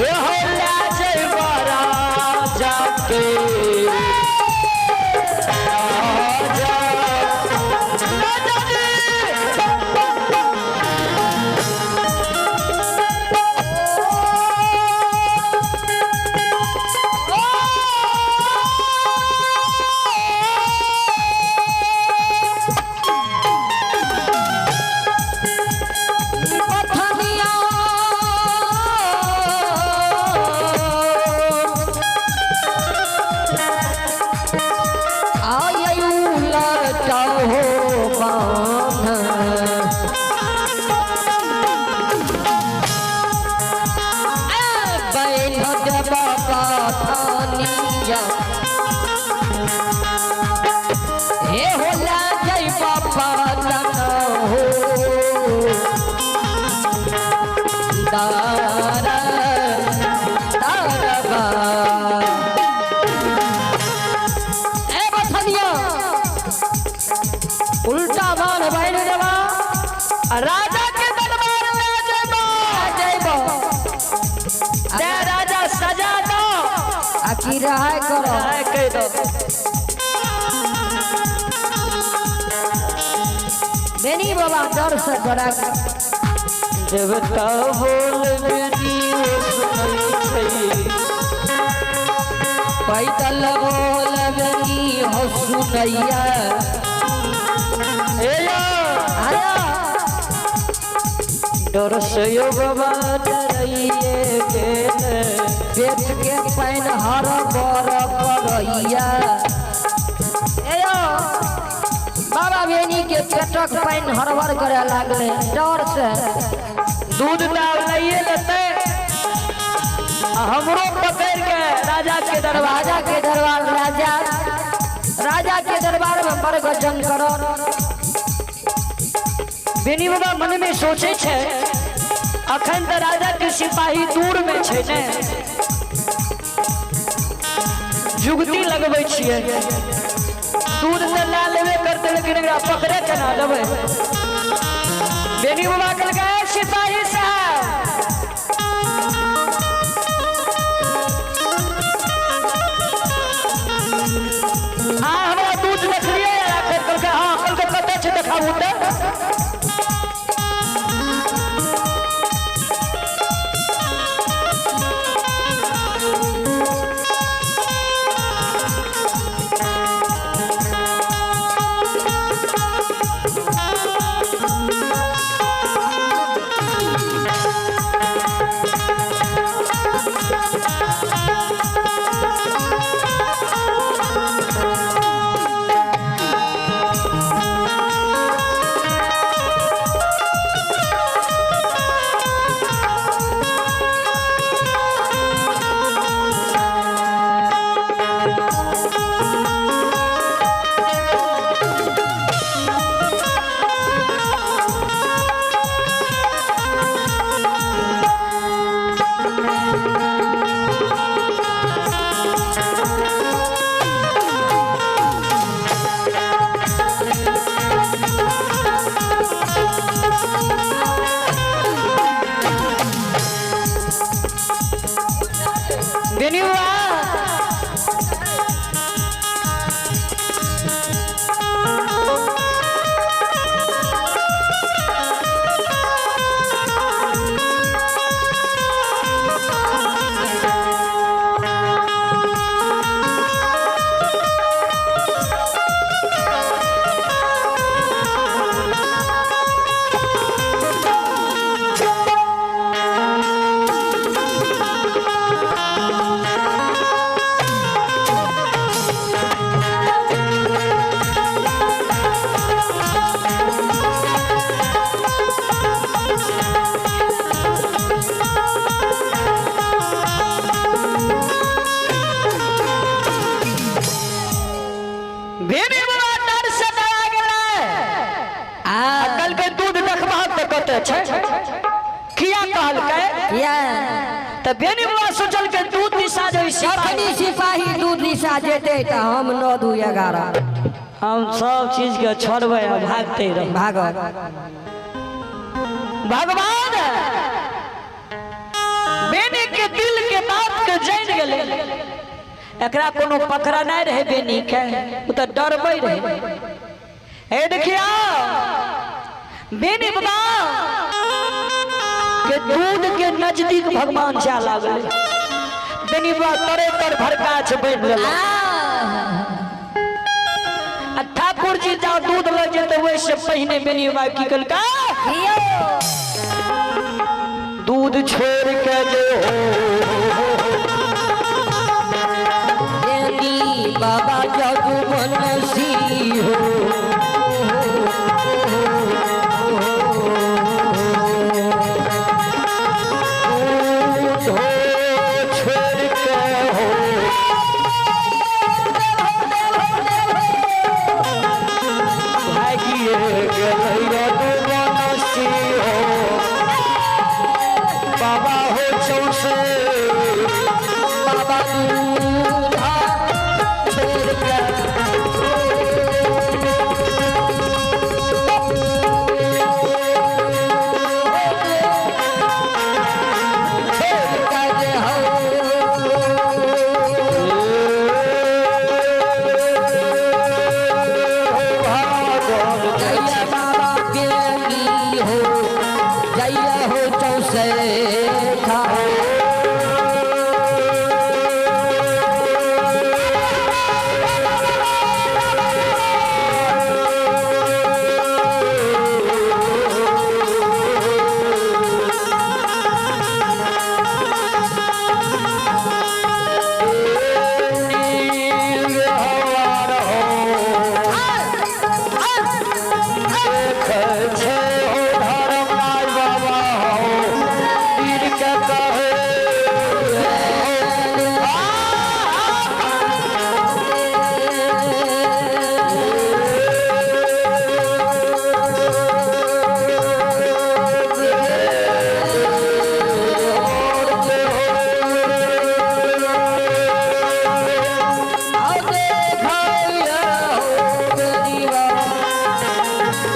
ए हो ले जइबा राजा के राजा राजा जी। पथनिया आयु लटा हो बांध बैठ देबा पथनिया हे होला जय बाबा तन हो दारा दारबा ए बथनिया उल्टा बाण बैठ देबा राजा के दरबार में जइबा जयबो दे राजा सजा दो आ की रहाय करो आय कह दो बेनी बाबा डर से डरा देवता बोल बेनी ओ सुनई छै पैदल बोल बेनी हो सुनैया ए यो आया डर से यो बाबा डरइए गेल पेट के पैन हर बर करैया ए यो बाबा बेनी के पेटक पैन हरबर करे लागले डर से दूध दाल लइए लेते आ हमरो पकड़ के राजा के दरबार राजा के दरबार राजा राजा के दरबार में बड़ गजन करो बेनी बाबा मन में सोचे छै अखन तऽ राजा के सिपाही दूर में छै ने जुगती लगबै छियै दूध तऽ लए लेबे करतै लेकिन एकरा पकड़े केना लेबै बेनी बाबा कहलकै "ए, सिपाही साहब आ हमरा दूध देखलियै राखैत कहलकै हँ कहलकै कतऽ छै देखाबू तऽ बेनी बाबा बेनी बाबा डर से डरा गेलै आ कहलकै दूध देखबहक तऽ कतऽ छै किया कहलकै या तऽ बेनी बाबा सोचलकै दूध दिशा जे सिपाही जखनी सिपाही दू दिशा जेतै तऽ हम 9 2 11 हम सब चीज के छोड़बै आ भागते रहबै भागब भगवान एकरा कोनो पकड़ा नहीं रहे बेनी के, उ त डरबै रहे। हे देखिया बेनी बाबा के दूध के नजदीक भगवान जा लागल। बेनी बाबा तरे तर भरकाछ बन गेल। आ ठाकुर जी जा दूध लऽ जेतै ओहिसँ पहिने बेनी बाबा की केलकै, दूध छोड़ के जे हो बेनी बाबा जगुमनसी हो। दूध हो छोड़ के हो भागिए गेलै रघुवंशी हो। बाबा हो चौसे बाबा दूधा छोड़ के छोड़ के जे हो। जय बाबा बेनी हो, जय हो चौसे खा।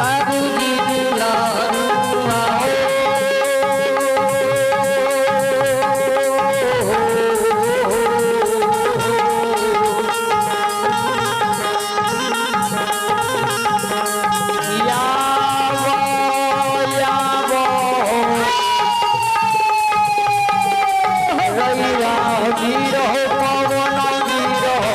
बाबूजी दुलारुआ याबो याबो जे हो। हो रैया वीर हो पवन वीर ओ।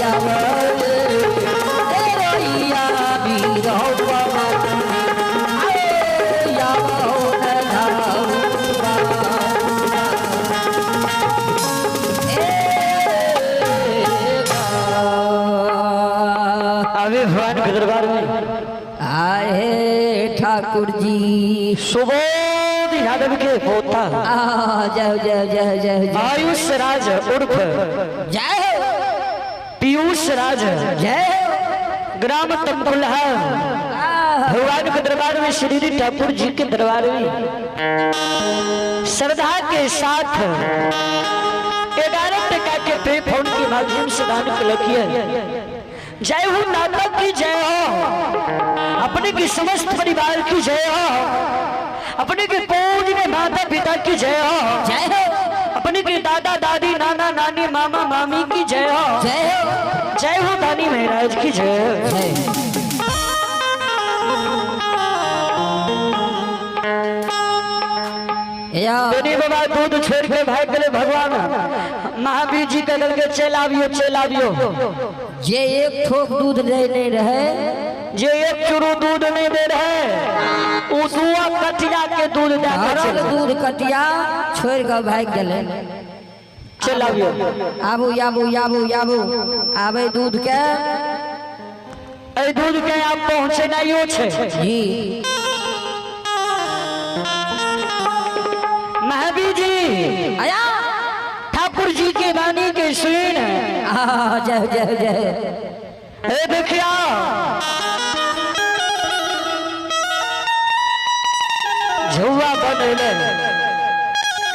याबो जे रैया वीर हो पवन वीर याबो अभी भगवान के दरबार में आए ठाकुर जी। सुबोध यादव के पोता आ जय हो जय हो जय हो जय हो जय आयुष राज उर्फ जय हो पीयूष राज जय हो। ग्राम तमकुलहा भगवान के दरबार में श्री ठाकुर जी के दरबार में श्रद्धा के साथ 11 टका के पे फोन के माध्यम से दान किया। जय हो नाता की जय हो, अपने की समस्त परिवार की जय हो, अपने के पूजनीय माता पिता की जय हो, जय हो अपने के दादा दादी नाना नानी मामा मामी की जय हो, जय हो जय हो दानी महाराज की जय हो। जय। या बेनी बाबा दूध छोड़ के भाग गए भगवान महावीर जी के के चल आबियो चल आबियो। जे एक ठोक दूध दे नहीं रहे, जे एक चुरू दूध नहीं दे रहे उ दुआ कटिया के दूध दे के हरल चल दूध कटिया छोड़ के भाग गए। चल आबियो आबू आबू आबू आबू आबे दूध के। एहि दूध के आप पहुँचेनाइयो छै। जी। महावीर जी आया। ठाकुर जी के वाणी के सुन। आहा, जय जय जय। हे देखिया झुआ बनैले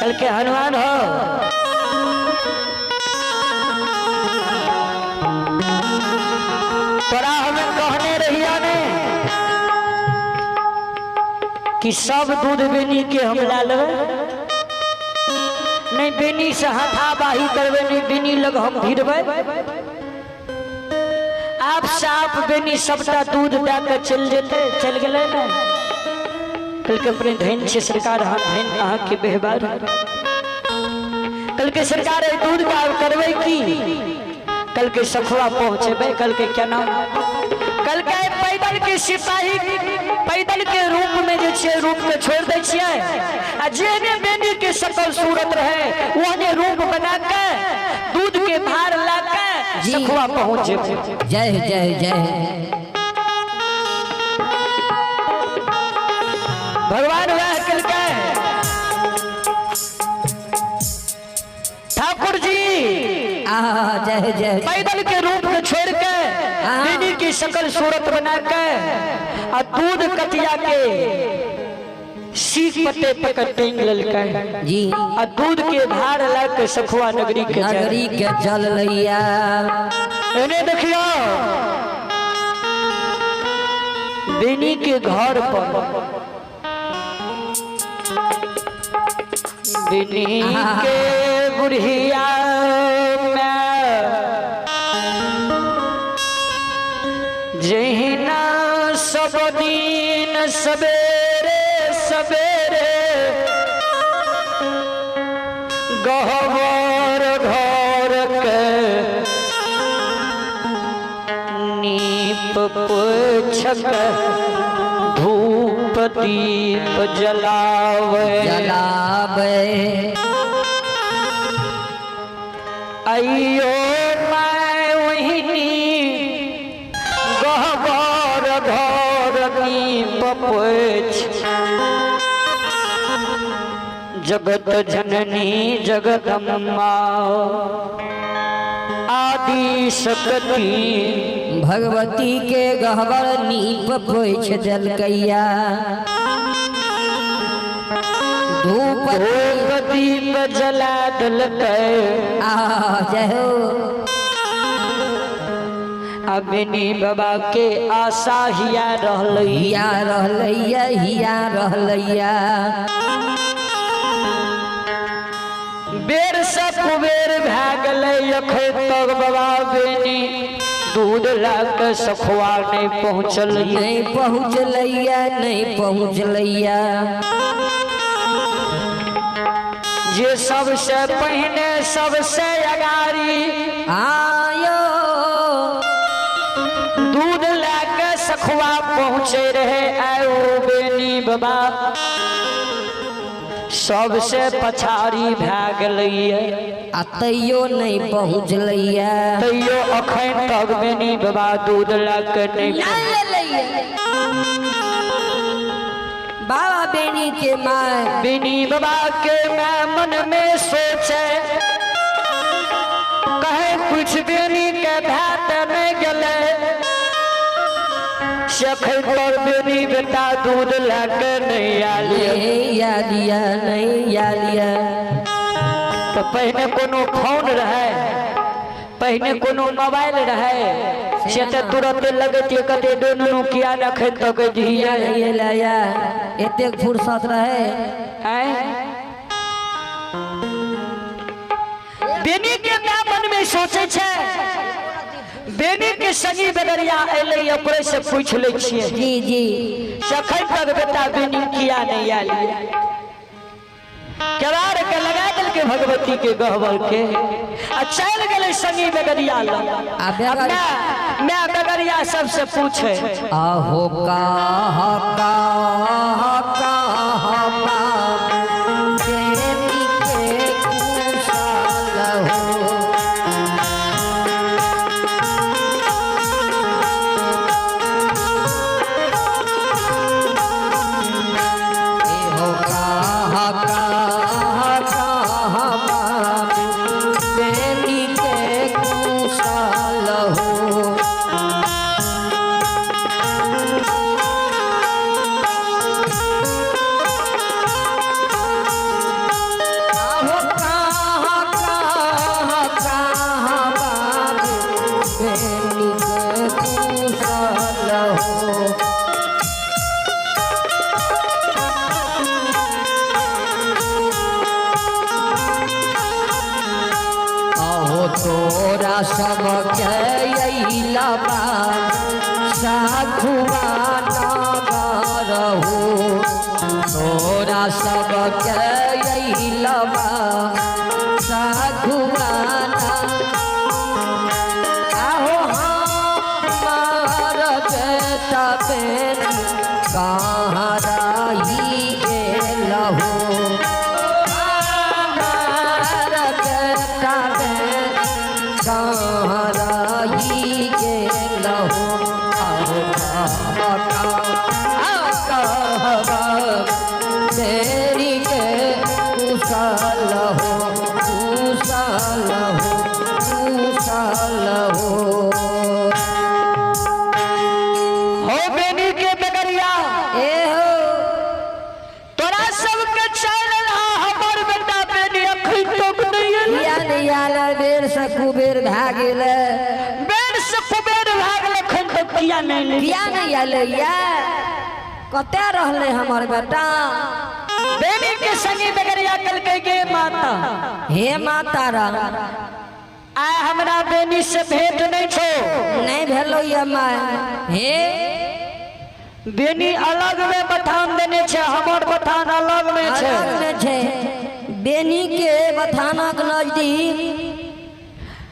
कल के हनुमान हो। तोरा हमें कहने रहिया ने कि सब दूध बेनी के हम ला लेबै, नहीं बेनी से हाथाबाही करबै, नहीं बेनी लग हम भिड़बै। आप साफ बेनी सबटा दूध दए के चलि जेतै। चलि गेलै ने। कहलकै अपने धन छै सरकार, अहाँ धन अहाँके व्यवहार। कहलकै सरकार एहि दूध के आब करबै की? कहलकै सखुआ पहुँचेबै। कहलकै केना? कहलकै पैदल के सिपाही पैदल के रूप में जे छै रूप के छोड़ि दै छियै आ जेहने बेनी के सकल सूरत रहे ओहने रूप बना के दूध के भार ला के जी। सखुआ पहुँच जेबै। जय जय जय। भगवान वह केलकै। ठाकुर जी आहा, जय जय। पैदल के रूप के छोड़ के हाँ। बेनी की शकल सूरत बना के आ दूध कटिया के सीख पते पकड़ टेंग लेलकै जी। आ दूध के भार ला के सखुआ नगरी के जाय। नगरी के जल लैया। एने देखियो बेनी के घर पर बेनी के बुढ़िया में जहिना सब दिन सवेरे सवेरे गहवर घर के नीप पोछक धूप दीप जलावे जलाबै। अइयो मैं वहिनी गहबर घर नीप पोछ जगत जननी जगदम्बा आदि शक्ति भगवती के गहबर नीप पोछ देलकैया। धूप धूप दीप जला देलकै। आहा, जय हो। अबिनी बाबा के आशा हिया रहलै। हिया रहलैया, हिया रहलैया। बेर से कुबेर भए गेलै, अखन तक बाबा बेनी दूध लए के सखुआ नहीं पहुँचल। नहीं पहुँचलैया, नहीं पहुँचलैया। जे सबसे पहिने सबसे अगाड़ी आयो दूध लए के सखुआ पहुँचे रहे, आयो बेनी बाबा सबसे पछाड़ी भए गेलैया आ तैयो नहीं पहुँचलैया। तैयो अखन तक बेनी बाबा दूध लए के नहीं बाबा बेनी के माय बेनी बाबा के मैं मन में सोचे कहे कुछ बेनी के भात नहीं गेलै, सखै पर बेनी बेटा दूध लए के नहीं आयल। नहीं आलिया, नहीं आलिया। तो पहिने कोनो फोन रहे, पहिने कोनो मोबाइल रहे से तऽ तुरंत लगतियै कते दुनू किया रखै तक दिया नहीं लाया, एतेक फुर्सत रहे। आँय? बेनी के my मन में सोचे छै बेनी के संगी बदरिया एलै ओकरे से पूछ लै छियै जी जी। सखन तक बेटा बेनी किया नहीं आयल। केवाड़ के लगा देलकै भगवती के गहबर के आ चलि गेलै संगी बगरिया लग। आ बेगर- मैं बगरिया सबसे पूछे आहो कहा कहा कहा बेनी के कुशल हो। अइलबा साखुआ नगर हो, तोरा सबके अइलबा साखुआ। आहो हमार बेटा बेन कहाँ रही गेलहो, हमार बेटा बेन कहाँ रही गेलहो। आहो कहबा मेरी के कुशल हो, कुशल हो, कुशल हो। हो बेनी के बेगरिया, ए हो तोरा सबके चल रहा हमर बेटा बेनी अखन तक नहीं एलै। किया नहीं आयल? बेर से कुबेर भए गेलै। बेर से कुबेर भए गेलै, अखन तक किया नहीं एलै? किया नहीं आयल? या कतऽ रहलै हमर बेटा? बेनी के संगी बेगरिया कहलकै, गे माता, हे माता राम, आय हमरा बेनी से भेंट नहीं छो। नहीं भेलो ये माय। हे बेनी अलग में बथान देने छे, हमर बथान अलग में छे। अलग में छे। बेनी के बथानक नजदीक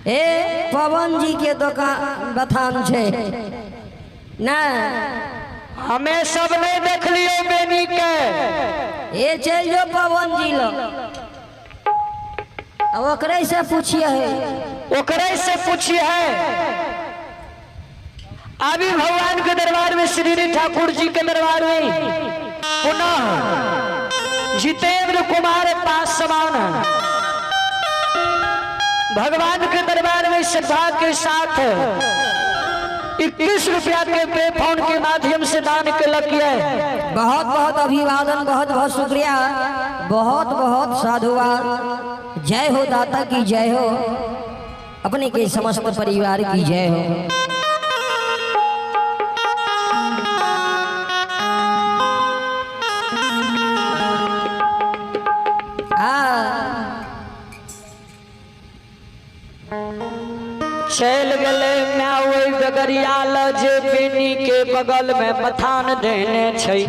ए पवन जी के दुकान बथान छे ना? हमें सब नहीं देख लियो बेनी के। ए चल जो पवन जी लग, अब ओकरे से पूछिए है। ओकरे से पूछिए है। अभी भगवान के दरबार में, श्री ठाकुर जी के दरबार में पुनः जितेंद्र कुमार पासवान भगवान के दरबार में श्रद्धा के साथ 21 रुपया के पे फोन के माध्यम से दान के लगिए। बहुत बहुत अभिवादन, बहुत बहुत शुक्रिया, बहुत बहुत साधुवाद। जय हो दाता की जय हो, अपने के समस्त परिवार की जय हो। आ चल गले मैं ओहि बगरिया ल जे बेनी के बगल में बथान देने छै।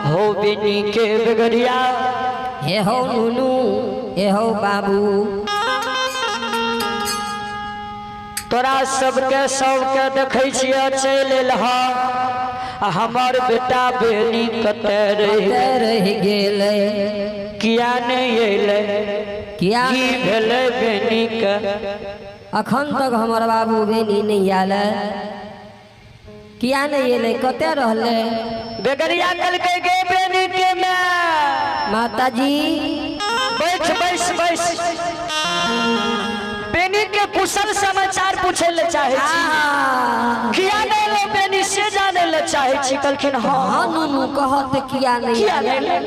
हो बेनी के बगरिया, हे हो नुनू, हे हो बाबू, तोरा सबके सबके देखै छियै चलि एलह, आ हमर बेटा बेनी कतऽ रहि कतऽ रहि गेलै? किया नहि एलै? किया की भेलै बेनी के? अखन तक हमर बाबू बेनी नहि आयल, किया नहि एलै? कतऽ रहलै? बेगरिया कहलकै, गे बेनी के माय, माताजी, बैठ बैस बैस, बेनी के कुशल समाचार पूछे ले चाहे छी। आ किया नहि एलै बेनी से जाने ले चाहे छी। कहलखिन हाँ। हाँ नुनू, कहत किया नहीं किया आयल? नहि एलै?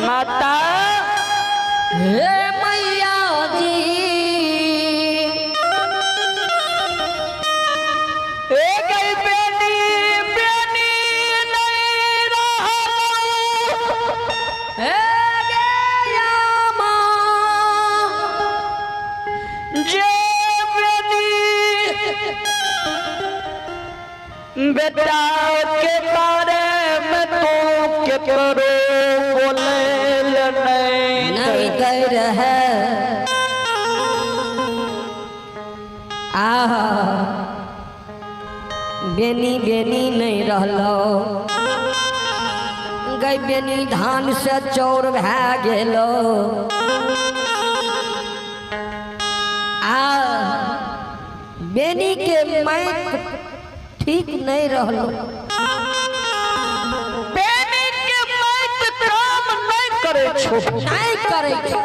माता, हे मैया जी, ए गई बेनी, बेनी नहीं रहलौ। हे गया माँ, जे बेनी बेटा के बारे में तू केकरो बोले नहीं नहीं दे रहे। आह बेनी बेनी नहीं रहलो गई, बेनी धान से चौर भए गेलो। आ बेनी के माइक ठीक नहीं रहलो। बेनी के माइक काम नहीं करे छो। नहीं करे छो।